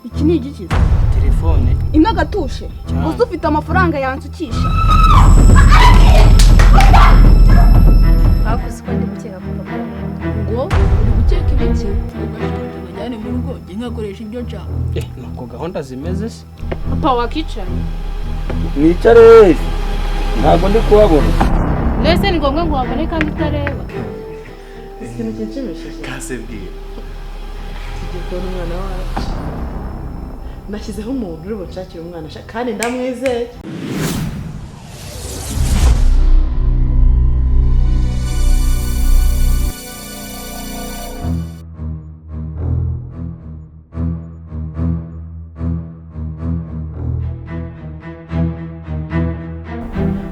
Iki ni igikiza. Telefone. Ino gatushe. Uzi ufite amafaranga yansukisha. Bakuze ko ndi gukeka ko papa ngo uri gukeka ibiki tubajyane mu rugo njye nkakoresha ibyo nshaka. Nuko gahunda zimeze se. Papa wakicara. Mwicare ntabwo ndi kuhabona. Nese ni ngombwa ngo wabone kandi utareba. Ikintu kinshimishije. Kase bwira. Tugiye kubona umwana wacu. Nashyizeho umuntu uri bunshakire umwana kandi ndamwizeye.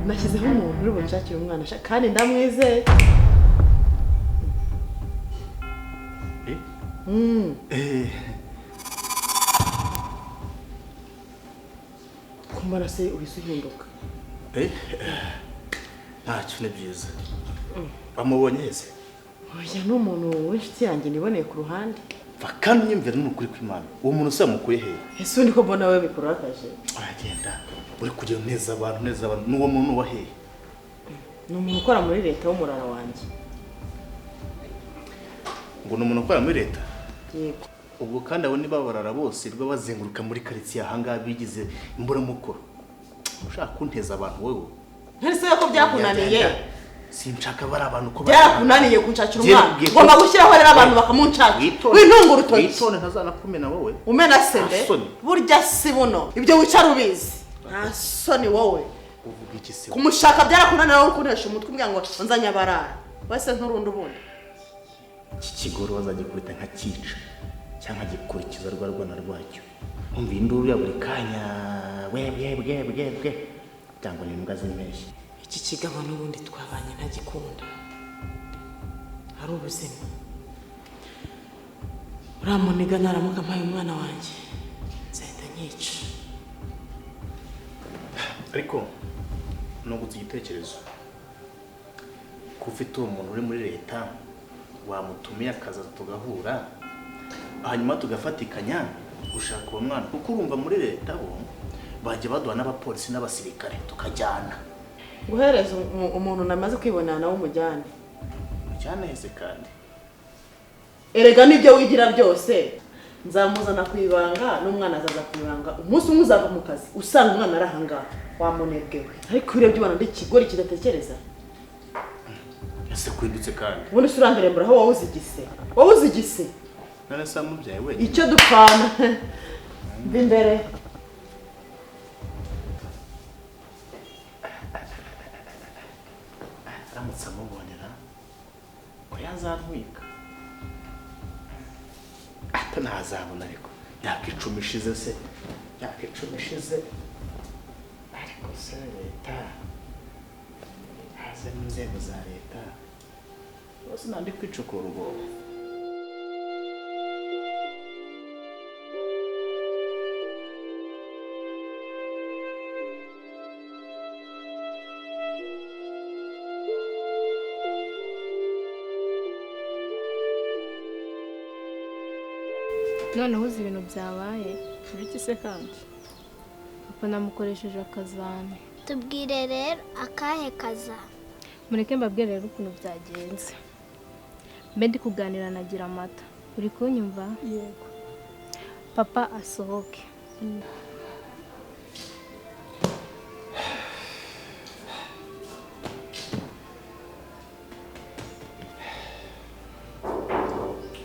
Nashyizeho umuntu uri bunshakire umwana kandi ndamwizeye. Kumara se uhise uhinduka. Ntacyo ni byiza. Bamubonye hese? Oya ni umuntu w'inshuti yanjye niboneye ku ruhande. Kandi unyumvira n'ukuri kw'Imana. Uwo muntu se yamukuye hehe? Ese undi ko mbona we bikurakaje? Aragenda uri kugira neza abantu neza abantu. N'uwo muntu wa hehe? Ni umuntu ukora muri leta w'umurara wanjye. Ngo ni umuntu ukora muri leta? Yego. Ubwo kandi abo niba barara bose rwa bazenguruka muri quartier ahanga bigize imburamukoro. Ushaka kunteza abantu wewe? Ntese ko byakunaniye. Sinshaka bari abantu ko byakunaniye kunshakira umwana. Ngomba gushyiraho rero abantu bakamunshaka. Wintunga urutoki. Witone ntazanakumena wowe. Umena sende. Burya si buno. Ibyo wicara ubizi. Nta soni wowe. Uvuga iki se? Kumushaka byarakunaniye wowe kuntesha umutwe umbwira ngo nzanye abarara. Wese nturundi ubundi. Iki kigoro bazagikubita nka cyica cyangwa gikurikiza rwa rwana rwacyo. Umva induru ya buri kanya we bwe bwe bwe bwe cyangwa ni imbwa z'impeshyi. Iki kigabo n'ubundi twabanye ntagikunda. Ari ubuzima. Uramuniga naramuka mpaye umwana wanjye nzahita nyica. Ariko nungutse igitekerezo ko ufite uwo muntu uri muri leta wamutumiye akaza tugahura hanyuma tugafatikanya gushaka uwo mwana, kuko urumva muri leta bo bajya baduha n'abapolisi n'abasirikare tukajyana. Guhereza umuntu namaze kwibonana nawe umujyane. Umujyane hese kandi. Erega nibyo wigira byose nzamuzana ku ibanga n'umwana azaza ku ibanga. Umunsi umwe uzava mu kazi usanga umwana ari ahangaha wamunebwewe. Ariko urebye ubona ndi ikigori kidatekereza. Ese kwindutse kandi. Ubundi se uranderembura aho wowe uzigise. Wowe uzigise. None se amubyaye wenyine. Icyo dupfana. Mva imbere. Aramutse amubonera ko yazantwika. Ata ntazabona ariko myaka 10 ishize se. Myaka 10 ishize. Ariko se leta haze n'inzego za leta bose nandi kwicukura ubwoba. Noneho uzi ibintu byabaye. Ibiki se kandi? Papa namukoresheje akazame. Tubwire rero akahe kazame. Mureke mbabwire rero ukuntu byagenze. Mbe ndi kuganira na Giramata. Uri kunyumva? Yego. Papa asohoke.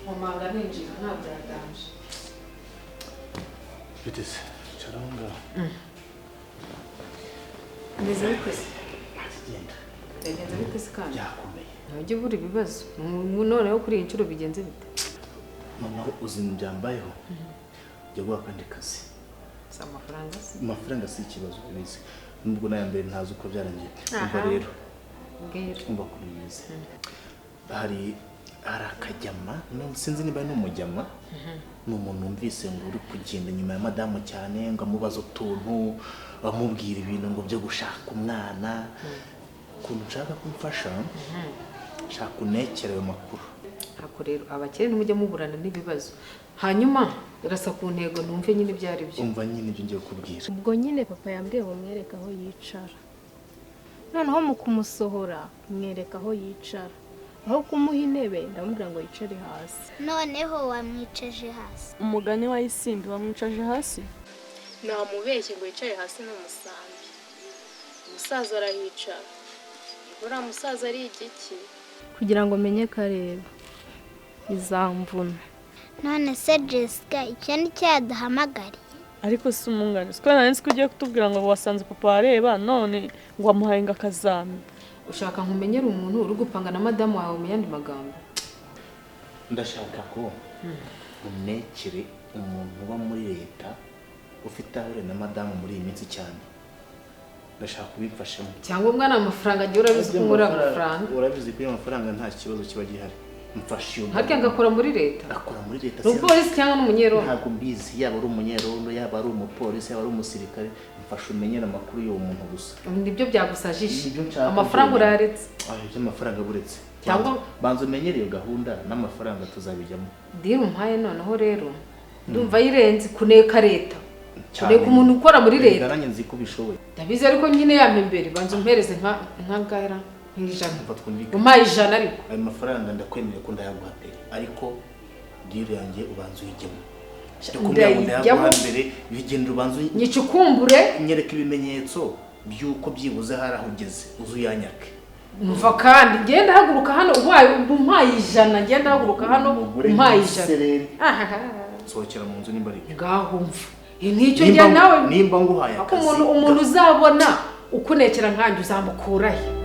Mama ninjira ntabyaganje. Biteze charanga. Meze bite se? Ntakigenda. Yagenze bite se kandi? Byakomeye. Ntujye ubura ibibazo. Noneho kuri iyi nshuro bigenze bite? Noneho uzima byambayeho. Jya guha akandi kazi. Si amafaranga se? Amafaranga si ikibazo ubizi. Nubwo n'aya mbere ntazi uko byarangiye. Umva rero. Mbwira. Umva ukuntu bimeze. Hari akajyama, sinzi niba ari n'umujyama. Ni umuntu wumvise ngo uri kugenda nyuma ya madamu cyane ngo amubaze utuntu amubwira ibintu ngo byo gushaka umwana. Ukuntu nshaka kumfasha nshaka unekera ayo makuru. Ako rero abakire ntimujye muburana n'ibibazo. Hanyuma rasa ku ntego numve nyine ibyo ari byo. Umva nyine ibyo ngiye kukubwira. Ubwo nyine papa yambwiye ngo mwereke aho yicara. Noneho mu kumusohora mwereka aho yicara. Aho kumuha intebe ndamubwira ngo yicare hasi. Noneho wamwicaje hasi. Umugani wa Isimbi wamwicaje hasi? Namubeshye ngo yicare hasi n'umusambi. Umusaza arahicara. Uriya musaza ari igiki? Kugira ngo menye kareba izamvuna. None se Jessica icyo ni cyo yaduhamagariye? Ariko si umungani, siko nari nzi ko ugiye kutubwira ngo wasanze papa areba none ngo wamuhaye ngo akazami. Ushaka nkumenyera umuntu uri gupanga na madamu wawe mu yandi magambo? Ndashaka ko unekere umuntu uba muri leta ufite ahure na madamu muri iyi minsi cyane. Ndashaka kubimfashamo. Cyangwa umwana amafaranga agiye urabizi ko muri amafaranga. Urabizi ko amafaranga nta kibazo kiba gihari. Mfasha iyo. Harya ngakora muri leta? Akora muri leta. Umupolisi cyangwa n'umunyerondo? Ntabwo mbizi, yaba ari umunyerondo, yaba ari umupolisi, yaba ari umusirikare, mfasha umenyera amakuru y'uwo muntu gusa. Nibyo byagusajije. Amafaranga uraretse. Ibyo amafaranga buretse. Cyangwa banza umenyere iyo gahunda n'amafaranga tuzabijyamo. Diri umpaye noneho rero ndumva yirenze kuneka leta. Kuneka umuntu ukora muri leta. Nanjye nzi ko bishoboye. Ndabizi ariko nyine yampa imbere banza umpereze nka ngahera. Ijana. Umpaye ijana ariko. Ayo mafaranga ndakwemerera ko ndayaguha pe, ariko deal yanjye ubanza uyijyemo. Ndayaguha mbere bigenda ubanza nyicukumbure nyereka ibimenyetso by'uko byibuze hari aho ugeze uzuyanyake. Umva kandi ngenda haguruka hano ubaye umpaye ijana, ngenda haguruka hano umpaye ijana. Sohokera mu nzu nimba ari ibyo. Ngaho umva. Nicyo njya nawe nimba nguhaye akazi. Umuntu uzabona ukunekera nkanjye uzamukurahe?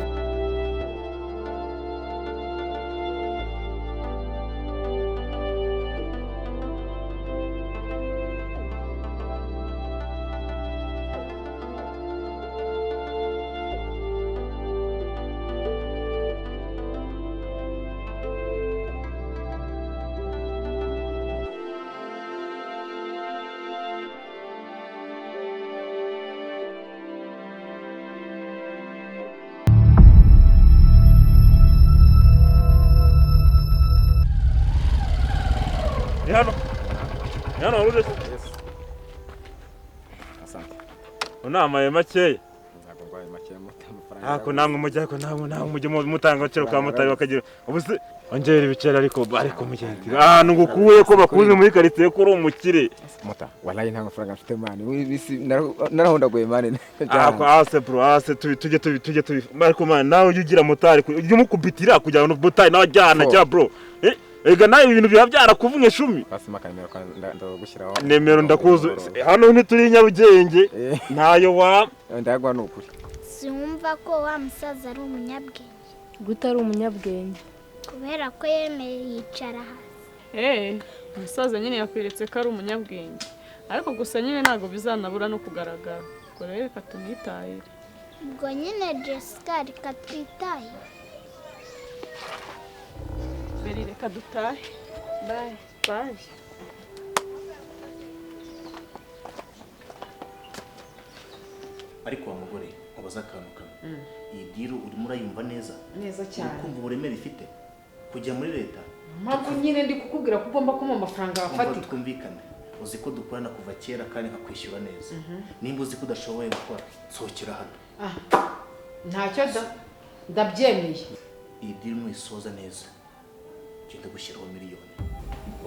Unamaye makeya. Ako namwe mujya ko namwe mujye mutanga agaciro ka motari bakagira ubuse ongera ibiceri ariko mugenzi. Ngukuye ko bakuze muri quartier ko uri umukire. Mota wallahi nta mafaranga mfite mani. Narahondaguye mani. Ako ase bro ase tujye ariko mani nawe ujye ugira motari ujye umukubitira kugira ngo motari nawe ajyana cya bro. Ega nawe ibintu biba byarakuvunye shumi. Basima kamera ndagushyiraho. Nemero ndakuzu. Hano ntituri Nyarugenge. Ntayo wa ndagwa nukuri. Siumva ko wa musaza ari umunyabwenge. Gute ari umunyabwenge? Kubera ko yemeye yicara hasi. Umusaza nyine yakweretse ko ari umunyabwenge. Ariko gusa nyine ntago bizanabura no kugaragara. Ubwo rero reka tumwitahire. Ubwo nyine Jessica reka twitahire. Beri reka dutahe. Bye. Bye. Ariko wa mugore ubaza akantu kamwe. Iyi deal urimo urayumva neza? Neza cyane. Ukumva uburemere ifite kujya muri leta? Mpamvu nyine ndi kukubwira ko ugomba kumpa amafaranga afatika. Twumvikane. Uzi ko dukorana kuva kera kandi nkakwishyura neza. Nimba uzi ko udashoboye gukora, sohokera hano. Ntacyo da. Ndabyemeye. Iyi deal nuyisoza neza. Genda gushyiraho miliyoni.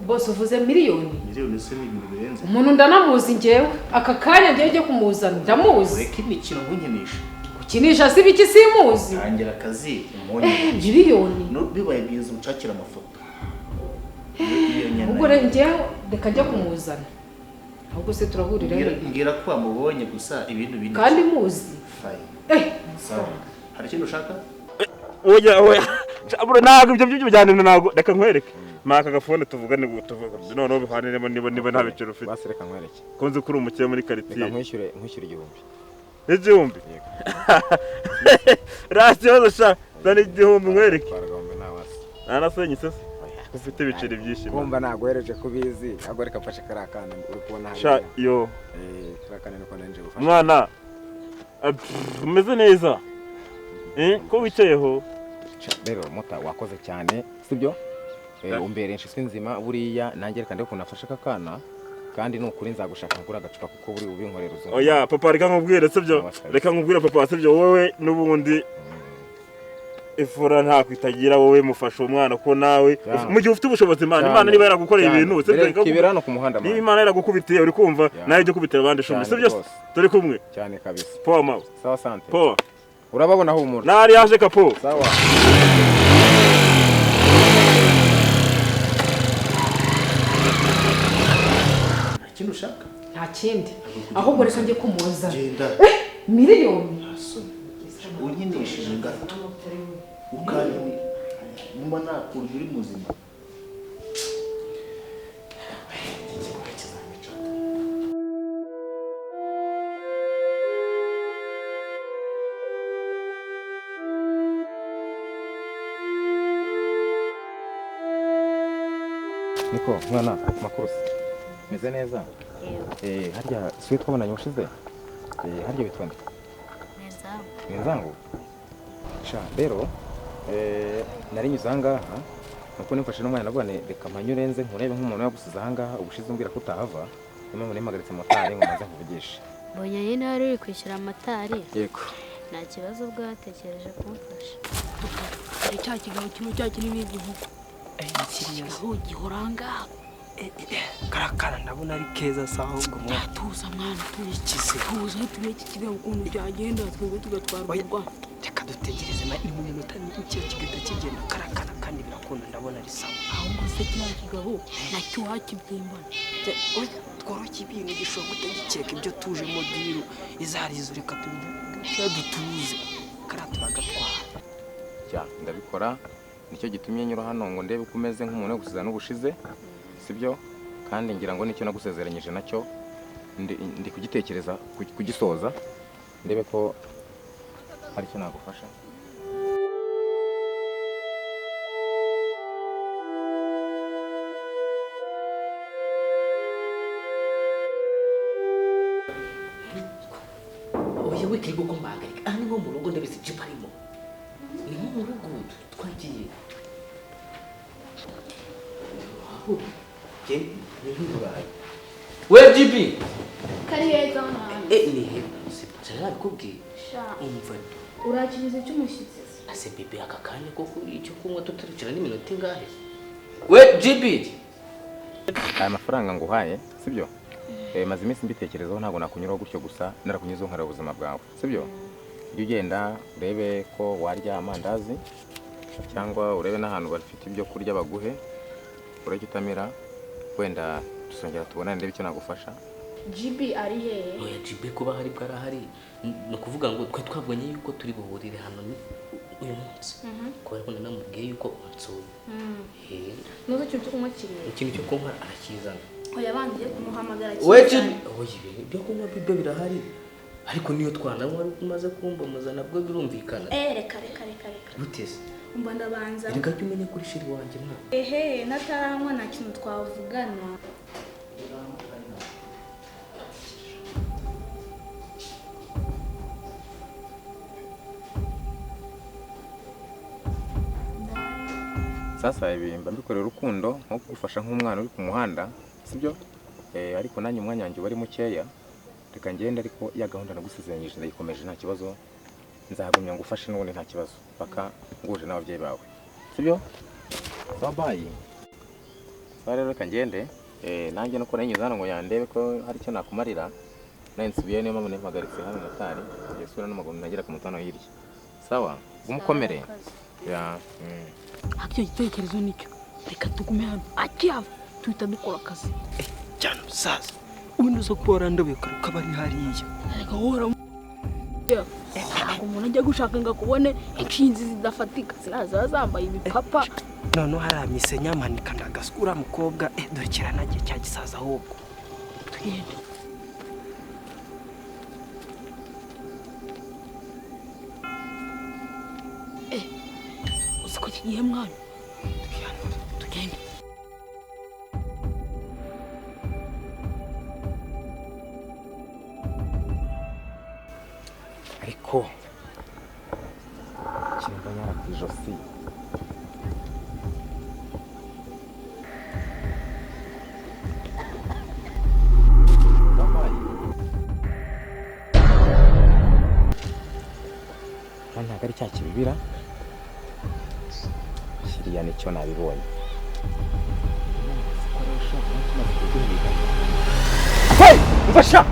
Bose uvuze miliyoni? Miliyoni se ni ibintu birenze. Umuntu ndanamuzi ngewe. Aka kanya ngewe ngiye kumuzana ndamuzi. Ureke imikino nkunkinisha. Gukinisha si biki simuzi. Tangira akazi umonye. Miliyoni. No bibaye byiza unshakira amafoto. Ubwo rero ngewe reka njya kumuzana. Ahubwo se turahurira he? Mbwira ko wamubonye gusa ibintu binini. Kandi muzi. Fine. Sawa. Hari ikintu ushaka? Oya oya. Bro ntabwo ibyo by'ibyo byanene ntabwo reka nkwereke. Maka gafone tuvugane tuvuga. Noneho bihaniremo niba nta biciro ufite. Basi reka nkwereke. Ko nzi ko uri umukire muri quartier. Reka nkwishyure 1000. 1000? Rasiyo sha, zana 1000 nkwereke. Narasenye se. Ufite ibiceri byinshi. Kumva naguhereje kubizi, ahubwo reka mfashe kariya kana uri kubona hariya. Sha yo. Kariya kana niko nanje gufasha. Mwana umeze neza. Ko wicayeho? Rero mota wakoze cyane, sibyo? Umbere inshuti nzima buriya nanjye reka ndebe ukuntu nafashe aka kana kandi ni ukuri nzagushaka ngura agacupa kuko buri ubinkorera uzumva. Oya papa, reka nkubwire sibyo, reka nkubwire papa sibyo, wowe n'ubundi ifura nta kwitagira, wowe mufasha umwana ko nawe mu gihe ufite ubushobozi. Imana, Imana niba yaragukoreye ibintu sibyo, kibera hano ku muhanda, niba Imana yaragukubitiye uri kumva nawe ijye ukubitira abandi shumi sibyo, turi kumwe cyane kabisa. Poa mawe. Sawa, sante. Poa. Urababona humura. Nari yaje kapo. Sawa. Ikindi ushaka? Nta kindi. Ahubwo reka njye kumuzana. Genda. Miliyoni. Unkinishije gato. Ukanyini. Mba nakurya uri muzima. Niko mwana makurusi meze neza. Harya siwe twabonanye ushize? Harya bitwa nde? Nenzangu. Sha rero nari nyuze aha ngaha nuko nimfashe n'umwana navuga nti reka mpanyure nze nkurebe nk'umuntu yagusize aha ngaha ubushize umbwira ko utahava, niyo mpamvu nimpagaritse motari ngo maze nkuvugishe. Mbonye nyine wari uri kwishyura motari. Yego. Nta kibazo ubwo watekereje kumfasha. Cya kigabo kimwe cya kirimo igihugu. Kiriya gihoranga. Karakara ndabona ari keza sawa ahubwo mwana. Tuza mwana, tuza. Tuza tube iki kigabo ukuntu byagenda twebwe tugatwara urwa. Reka dutegereze ni mu minota mike kigahita kigenda karakara kandi birakunda ndabona ari sawa. Ahubwo se kiriya kigabo nacyo wakibyimbana. Oya tworoshye ibintu gishobora kutagikeka ibyo tujemo diru izarizo reka dutuze kariya turagatwara. Ya ndabikora nicyo gitumye nyura hano ngo ndebe uko umeze nk'umuntu gusiza n'ubushize sibyo, kandi ngira ngo nicyo nagusezeranyije nacyo ndi kugitekereza kugisoza ndebe ko hari icyo nagufasha. Oya wikiri gukombagarika aha ni nko mu rugo ndabizi jipo arimo ni nko mu rugo twagiye. We GB kari heza mwana. Ni heza sipatara nabikubwiye. Umva urakirize cy'umushyitsi ase bebe aka kanya ko kuri icyo kunywa tutarukira n'iminota ingahe? We GB aya mafaranga nguhaye sibyo? Maze iminsi mbitekerezaho ntabwo nakunyuraho gutyo gusa, narakunyuzeho nkareba ubuzima bwawe sibyo? Ujye ugenda urebe ko warya amandazi cyangwa urebe n'ahantu bafite ibyo kurya baguhe ureke utamira, wenda tuzongera tubonane ndebe icyo nagufasha. GB ari hehe? Oya GB kuba hari bwarahari ni ukuvuga ngo twe twabonye yuko turi buhurire hano uyu munsi kubera ko namubwiye yuko wansuye. Nuzo ikintu cyo kunywa kiri ikintu cyo kunywa arakizana. Oya bangiye kumuhamagara we GB oya ibyo kunywa bibyo birahari ariko niyo twananywa ari umaze kumbomoza nabwo birumvikana. Reka reka reka reka guteze umva ndabanza reka jya umenye kuri shiri wanjye mwana. Ehe nataranywa nta kintu twavugana. Sasa ibi mba mbikorera urukundo nko kugufasha nk'umwana uri ku muhanda sibyo? Ariko nanjye umwanya wanjye wari mukeya reka ngende, ariko ya gahunda nagusezeranyije ndayikomeje nta kibazo, nzagumya ngufashe n'ubundi nta kibazo paka nguje n'ababyeyi bawe sibyo? Sawa bye. Sawa rero reka ngende nanjye nuko nanyuze hano ngo yandebe ko hari icyo nakumarira naye nsubiye niyo mpamvu nimpagaritse hano motari ngiye sura n'amaguru nagera ku mutano hirya. Sawa umukomere. Ya. Icyo gitekerezo nicyo reka tugume hano akiyava tuhita dukora akazi cyane musaza ubundi uzo kuba warandobe ukaba ari hariya reka wohora ntabwo umuntu ajya gushaka ngo akubone inshinzi zidafatika ziraza zambaye ibipapa. Noneho haramise nyamanika ndagasuka uriya mukobwa dore kiranagiye cya gisaza ahubwo tugende. Uzi ko kigiye mwana tugende. Ariko kirenganyara ku ijosi. ari cya kibibira kiriya, nicyo nabibonye. Hey, mfasha.